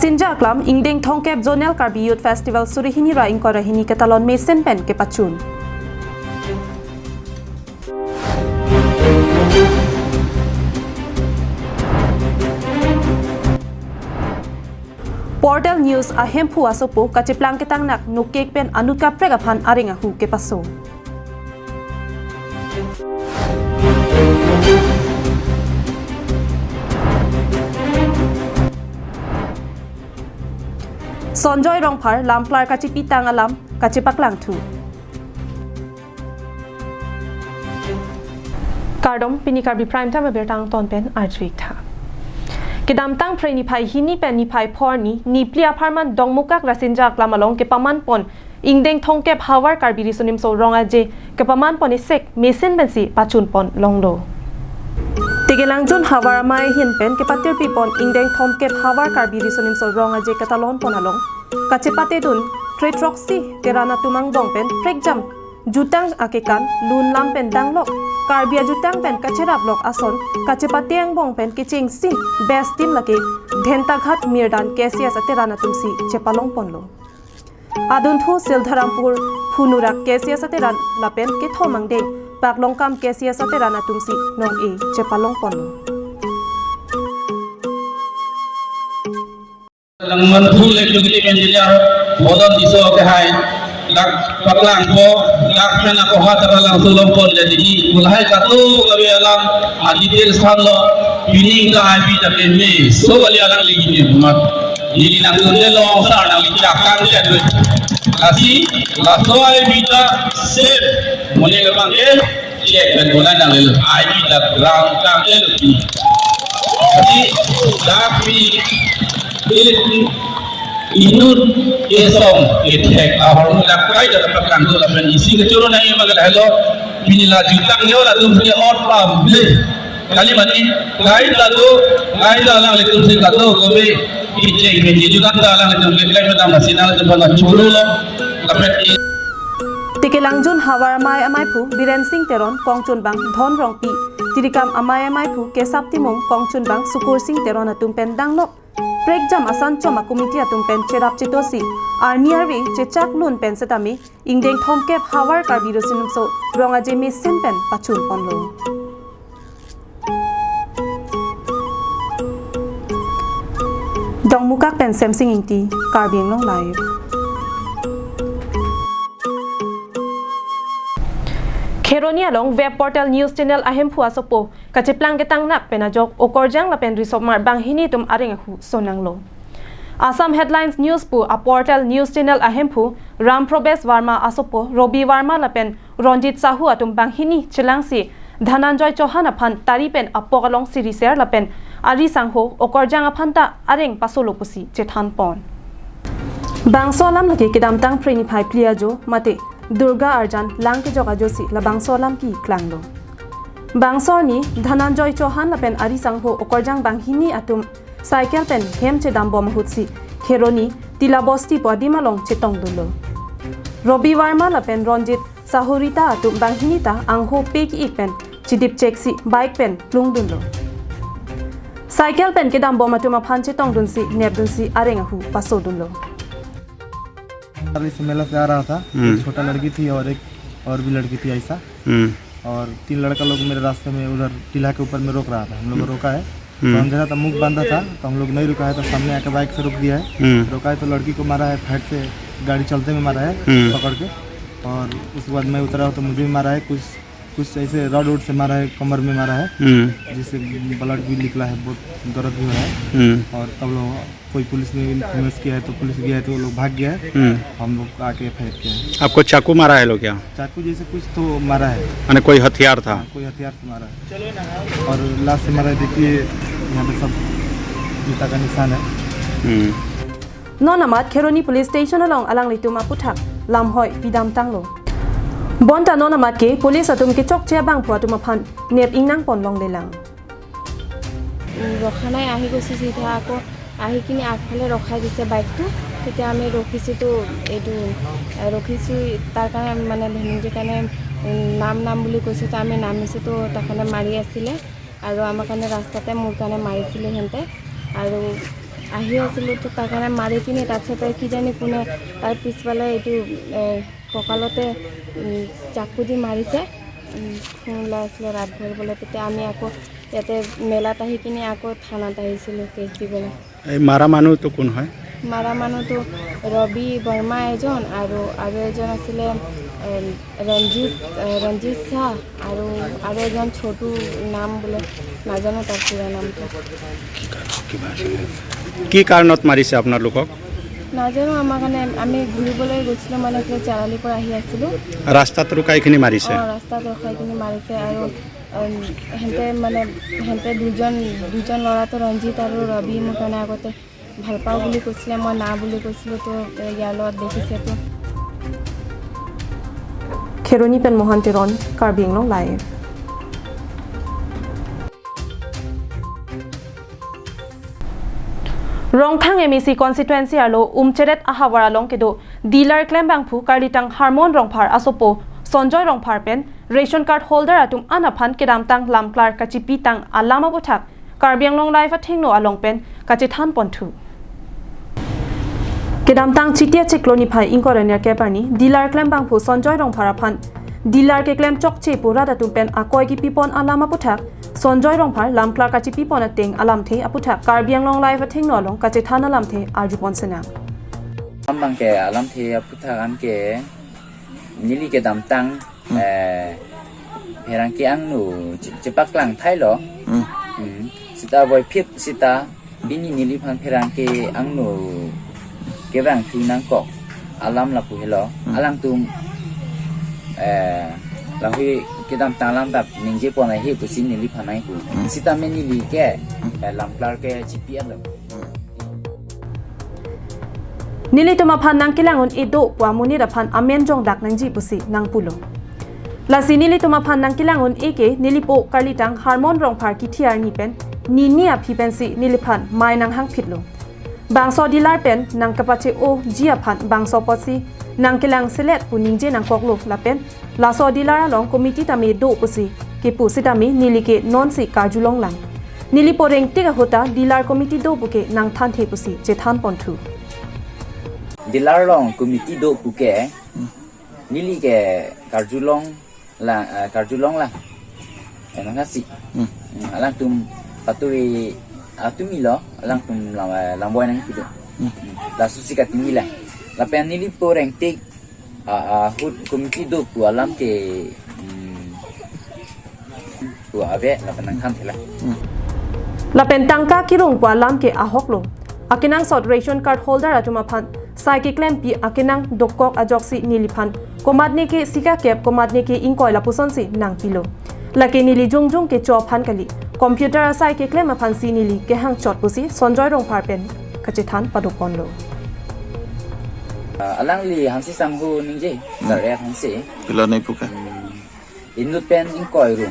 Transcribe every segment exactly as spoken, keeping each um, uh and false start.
Rasinja Aklam, ingdeng thomkep Zonal Karbi Youth Festival suri hini ra ingkoi ra hini ketalon mesen pen kepachun. Portal News ahemphu asopo kacheplang ketangnak nukek pen anut kaprek aphan areng ahu kepaso. Sonjoy Rongphar lamklar kachipitang alam kachepaklangthu. Kardom, pini Karbi Prime Time abirta angton pen arju-ik tha. Kedamtang Phre niphai hini pen niphai phor arni, niphli apharman Dongmukak Rasinja Aklam along kepaman pon ingdeng thomkep Havar Karbi Riso Nimso Rong Aje kepaman pon esek mesen pensi pachun pon longlo. Tekelangjun Havar Amei ahin pen kepatirpi pon ingdeng thomkep Havar Karbi Riso Nimso Rong Aje ketalon pon along kachepatedun kre throksi Teron atum angbong pen prekjam jutang akekan, lun lam pen danglok, Karbi ajutang pen kacherap lok ason kachepate angbong pen kechengsi best team lake Dhentaghat Mirdan K C S a Teron atum si chepalong ponlo. Adunthu Sildharampur Phunurak K C S a Teron lapen kethom angdeng Paklongkam K C S a Teron atum si nong-e chepalong ponlo. Langman thu lek dugli engineer Bodon Tisso ke hai. Dak paklangpo, dak pen ako ha tara lang sulom pon jadi hi. Mulai katu kami alam adetail san lo, pining ta I B ta keme. So kali alang lagi ni mat. Jadi nang tunde lo sar nang licakan dia tu. Kasi, laso I B ta safe. Mone ke bang ke, check pen bona nang lelo. I B ta ground ta lelo. Jadi, tapi inut kesong kethek ahormu dak kai dak dapat kangkul lapen isi kechoro nai magal helo. Pini la jutang yo la tum punya ot pam. Kali mati, kai ta do, kai ta lang letum si ta do, kobe, ijeng benji jutang ta lang letum ke kai ta masina letum pala churu lo, kapet i. Tekelangjun Havar Amei amaiphu Biren Sing Teron, kongchunbang Dhon Rongpi, Tirikam Amei amaiphu Kesap Timung, kongchunbang Sukur Sing Teron atum pen danglok prekjam asan chom a committee atum pen cherap chetosi, arni arve chechak lun pen setame, ingdeng thomkep Havar Karbi Riso Nimso Rong Aje mesen pen pachun ponlo. Dongmukak pen Semsing Ingti, Karbi Anglong Live. Kheroni along web portal news channel ahemphu asopo kacheplang ketangnak pen ajok okorjang lapen risomar banghini atum areng ahu sonanglo. Assam Headlines News pu a portal news channel ahemphu Ram Probes Verma asopo Robi Verma lapen Ronjit Sahu atum banghini chelangsi Dhananjoy Chauhan aphan tari pen apok along siriser lapen ari sangho okorjang aphan ta areng pasolo pusi chethan pon. Bangso alam lake kedamtang Phre niphai phli ajo mate Durga Arjan lang kejok ajosi labangso alam keklanglo. Bangso arni Dhananjoy Chauhan lapen ari sangho okorjang banghini atum cycle pen hem chedambom ahutsi Kheroni Tila Bosti pu adim along chetongdunlo. Robi Verma lapen Ronjit Sahu rita atum banghini ta angho pe ki-ik pen chidip cheksi bike pen plungdunlo. Cycle pen kedambom atum aphan chetongdunsi nepdunsi areng ahu pasodunlo. इस मेला से आ रहा था। हम्म। एक छोटा लड़की थी और एक और भी लड़की थी ऐसा। हम्म। और तीन लड़का लोग मेरे रास्ते में उधर टीला के ऊपर में रोक रहा था, हम लोग को हम्म। रोका है। तो हम्म। अंधेरा था, मुख बांधा था, तो हम लोग नहीं रुका है, तो सामने आके बाइक से रोक दिया है। हम्म। रोका है तो लड़की को मारा है, फाइट से गाड़ी चलते में मारा है, हम्म। पकड़ के। और उसके बाद मैं उतरा हूँ तो मुझे भी मारा है, कुछ कुछ ऐसे रॉड वॉड से मारा है, कमर में मारा है, हम्म। जिससे ब्लड भी निकला है, बहुत दर्द भी हो रहा है। हम्म। और तब लोग कोई पुलिस में इन्फॉर्मेशन किया है तो पुलिस गया है तो वो लोग भाग गया है। हम्म। हम लोग आके एफआईआर किया है। आपको चाकू मारा है लोग क्या? चाकू जैसे कुछ तो मारा है। माने कोई हथियार था? हाँ, कोई हथियार से मारा है। और लास्ट से मारा है, देखिए यहाँ पे सब जूता का निशान है। हम्म। Non amat Kheroni Police Station along alanglitum aputhak lamhoi pidam tanglo. Bonta non amat ke police atum kechokche abangphu atum aphan nep ingnang pon longlelang. উম, ৰখা নাই, আহি গৈছে চিধা। আকৌ আহি কিনি আগফালে ৰখাই দিছে বাইকটো। তেতিয়া আমি ৰখিছোঁতো, এইটো এ, ৰখিছোঁ, তাৰ কাৰণে মানে ধনঞ্জয় কাৰণে উম, নাম নাম বুলি কৈছোঁ, তো আমি নামিছোঁ, তো তাৰ কাৰণে মাৰি আছিলে আৰু আমাৰ কাৰণে ৰাস্তাতে মোৰ কাৰণে মাৰিছিলে সিহঁতে। আৰু আহি আছিলো, তো তাৰ কাৰণে মাৰি কিনি তাৰপিছতে কিজানি কোনে তাৰ পিছফালে এইটো, এ, কঁকালতে, উম, চাকু দি মাৰিছে। উম, খুন ওলাই আছিলে ৰাতভৰ বোলে। তেতিয়া আমি আকৌ ইয়াতে মেলাত আহি কিনি আকৌ থানাত আহিছিলো কেছ দিবলৈ। এই মাৰা মানুহটো কোন হয়? মাৰা মানুহটো ৰবি বৰ্মা এজন আৰু, আৰু এজন আছিলে, এম, ৰঞ্জিত, এ, ৰঞ্জিত শ্বাহ আৰু, আৰু এজন ছোটু নাম বোলে, নাজানো তাৰ পুৰা নামটো। কি কাৰ-, কিবা আছিলে? কি কাৰণত মাৰিছে আপোনালোকক? নাজানো, আমাৰ কাৰণে, আমি ঘূৰিবলৈ গৈছিলো, মানে এইফালে চাৰিআলিৰ পৰা আহি আছিলো। ৰাস্তাত ৰখাই কিনি মাৰিছে? অ, ৰাস্তাত ৰখাই কিনি মাৰিছে আৰু, উম, সিহঁতে মানে, সিহঁতে দুজন, দুজন ল'ৰাটো ৰঞ্জিত আৰু ৰবি মোৰ কাৰণে আগতে ভাল পাওঁ বুলি কৈছিলে, মই না বুলি কৈছিলো, তো, এ, ইয়াৰ লগত দেখিছে তো। Kheroni pen Mohan Teron, Karbi Anglong Live. Rongkhang M A C constituency arlo Umcheret ahavar along kedo dealer klembangphu karlitang Harmon Rongphar asopo Sonjoy Rongphar pen ration card holder atum an aphan kedamtang lamklar kachipitang alam aputhak Karbi Anglong Live athengno along pen kachethan ponthu. Kedamtang Chiti achiklo niphai ingkoi ra nerkep arni dealer klembangphu Sonjoy Rongphar aphan dealer keklem chokche pu rat atum pen akoi kipipon alam aputhak Sonjoy Rongphar lamklar kachipipon ateng alamthe aputhak Karbi Anglong Live athengno along kachethan alamthe arjupon senang. Abang ke alamthe aputhak an ke neli kedamtang, hmm, eh, pherangke angno che-, chepaklang thailo. Hmm. Hmm. Sita voiphit sita pini neliphan pherangke angno kevrang thu nangkok alam lapu helo. Hmm. Alangtum, eh, lahui kedamtang alam ta ningje pon ahi pusi neliphan nangpu. Hmm. Sita me neli ke, hmm, eh, lamklar ke chipi alo. Hmm. Nelitum aphan nangkelang un-e do pu amonit aphan amen jongdak nangji pusi nangpulo. Lasi nelitum aphan nangkelang un-e ke nelipo karlitang Harmon Rongphar kithi arni pen nini aphi pensi neliphan mei nanghangphitlo. Bangso dealer pen nangkapache-oji aphan bangso apotsi nangkelang selet pu ningje nangkoklo lapen laso dealer along committee tame do pusi kepu sitame neli ke nonsi karjulonglang. Nelipo rengtik ahut ta dealer committee do puke nangthanthe pusi chethan ponthu. Dealer along committee do puke, hmm, neli ke karjulonglang, eh, karjulonglang. Eh, nangkasi. Hmm. Hmm, alangtum paturi atum ilo, alangtum lang, eh, langboi nangkido. Hmm. Hmm, laso si katimi la. Lapen nelipo rengtik a, ahut committee do pu alam ke, hmm, pu ave lapen nangthanthela. Hmm. Lapen tangka kirung pu alam ke ahoklo. Akenangsot ration card holder atum aphan sai keklempi akenang dokok ajoksi neliphan komatne ke sikakep komatne ke ingkoi lapusonsi nangpilo. Lake neli jongjong kecho aphan kali, computer asai keklem aphansi neli kehangchot pusi Sonjoy Rongphar pen kachethan padoponlo. Ah, alangli Hansi Sanghu ningje, hmm, Sar Hansi. Pilo nai puka? Hmm, inut pen ingkoi ru.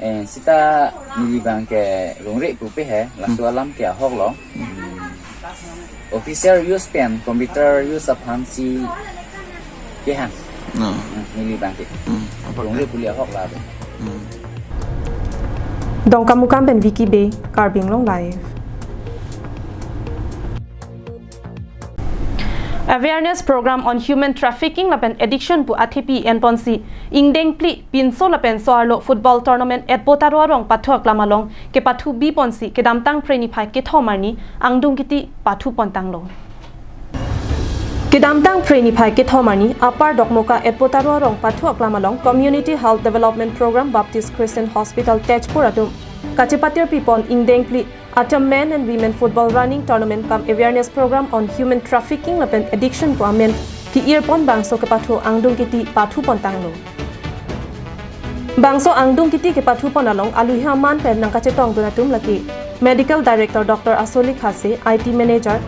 Eh, sita neli abang ke rungre pupe he, laso, hmm, alam ke ahoklo. Hmm. Official use pen computer use aphansi kehang. No. Hmm, neli abang ke. Hmm, apa rungre ke? Puli ahok la. Hmm. Dongkamukam pen Vicky Bey, Karbi Anglong Live. Awareness Program on Human Trafficking lapen Addiction pu athepi enponsi ingdeng phli pinso lapen so-arlo football tournament Etbotaro arong pathu aklam along kepathu biponsi kedamtang Phre niphai kethom arni angdung kiti pathu pontanglo. Kedamtang Phre niphai kethom arni Upper Dokmoka Etbotaro arong pathu aklam along Community Health Development Program Baptist Christian Hospital Tezpur atum kachepatir pipon ingdeng phli Atam Men and Women Football Running Tournament cum Awareness Program on Human Trafficking lapen Addiction pu amen ke-irpon bangso kepathu angdung kiti pathu pontanglo. Bangso angdung kiti kepathu pon along aluhi aman pen nangkachetongdun atum lake Medical Director Doctor Asoli Khase, I T Manager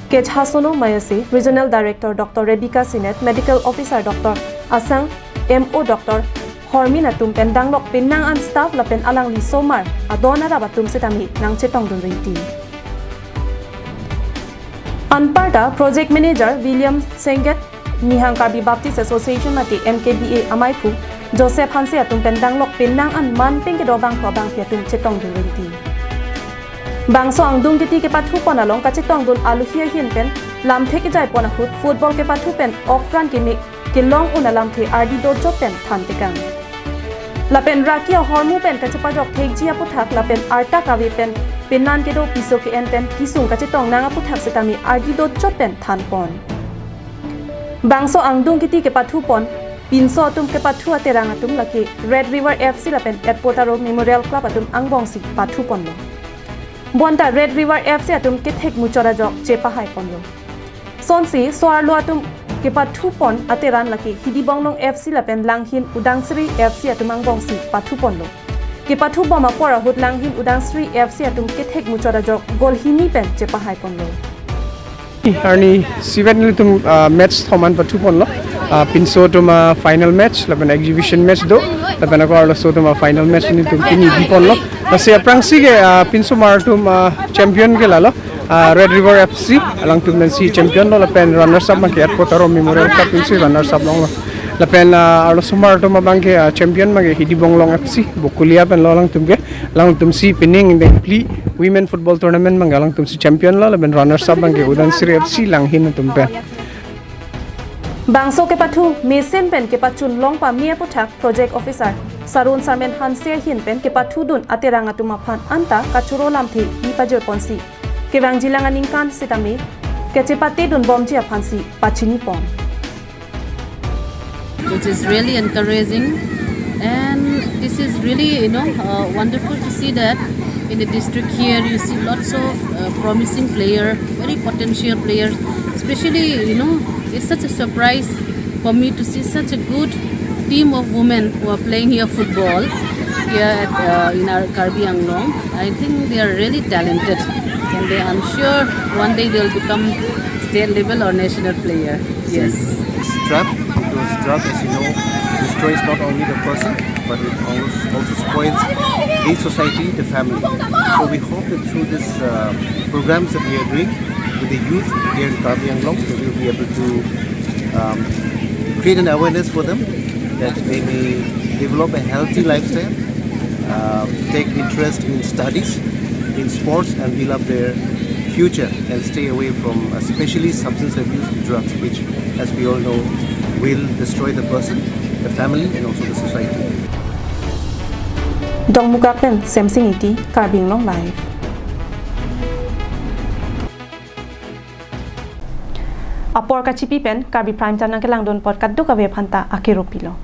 Kechhasono Mayase, Regional Director Doctor Rebecca Sinet, Medical Officer Doctor Asang, M O Doctor Hormin atum pen danglok penang an staff lapen alangli somar adon arap atum setame nangchetongdun rinti. Anparta Project Manager William Senget, Nihang Karbi Baptist Association mate M K B A amaiphu Joseph Hanse atum pen danglok penang an man pen kedo bangphu abangpi atum chetongdun rinti. Bangso angdung kiti kepathupon along kachetongdun aluhi ahin pen lamthe kejaipon ahut football kepathu pen okran keme kelong un alamthe ardi dojot pen thantekang. Lapen raki ahormu pen kachepajok thekji aputhak lapen arta kave pen penan kedo piso ke-en pen kisung kachetong nang aputhak setame ardi dojot pen thanpon. Bangso angdung kiti kepathupon pinso atum kepathu aterang atum lake Red River F C lapen Etpotaro Memorial Club atum angbongsi pathuponlo. Bonta Red River F C atum kethek muchot ajok chepahaiponlo. Sonsi so-arlo atum kepathupon aterang lake Hidibonglong F C lapen Langhin Udangsri F C atum angbongsi pathuponlo. Kepathubom apor ahut Langhin Udangsri F C atum kethek muchot ajok goal hini pen chepahaiponlo. Arni sivet nelitum, ah, match thom an pathuponlo. Ah, pinso atum, ah, final match, lapen exhibition match do, lapen ako arloso atum, ah, final match nelitum pini biponlo. Lasi aphrangsi ke, ah, pinsomar atum, ah, champion ke lalo, ah, Red River F C, alangtum pensi champion lo, lapen runners up abangke Etpotaro Memorial Club pensi runners up longlo. Lapen, ah, arlosomar atum abangke, ah, champion abangke Hidibonglong F C, Bokulia pen lo alangtum ke. Alangtum si pining dengpli women football tournament abangke alangtum si champion lo, lapen runners up abangke Udangsri F C Langhin atum pen. Bangso kepathu mesen pen kepachun long pame aputhak project officer Sarun Sarmen Hanse ahin pen kepathudun aterang atum aphan anta kachoro lamthe pi pajoiponsi kevangjilang aningkan setame kachepatedun bomji aphansi pachinipon. Which is really encouraging. And this is really, you know, uh, wonderful to see that in the district here you see lots of uh, promising player, very potential players. Especially, you know, it's such a surprise for me to see such a good team of women who are playing here football here at, uh, in our Karbi Anglong. I think they are really talented, and they, I'm sure one day they'll become state level or national player. Yes. It's drug, because drug, as you know, destroys not only the person, but it also, also spoils the society, the family. So we hope that through this uh, programs that we are doing with the youth here in Karbi Anglong, that we'll be able to um, create an awareness for them, that they may develop a healthy lifestyle, uh, take interest in studies, in sports, and build up their future and stay away from especially substance abuse, drugs, which, as we all know, will destroy the person, the family, and also the society. Dongmukak pen Semsing Ingti, Karbi Anglong Live. Apor kachipi pen Karbi Prime Time nangkelangdun apot kadokave aphanta akero pilo.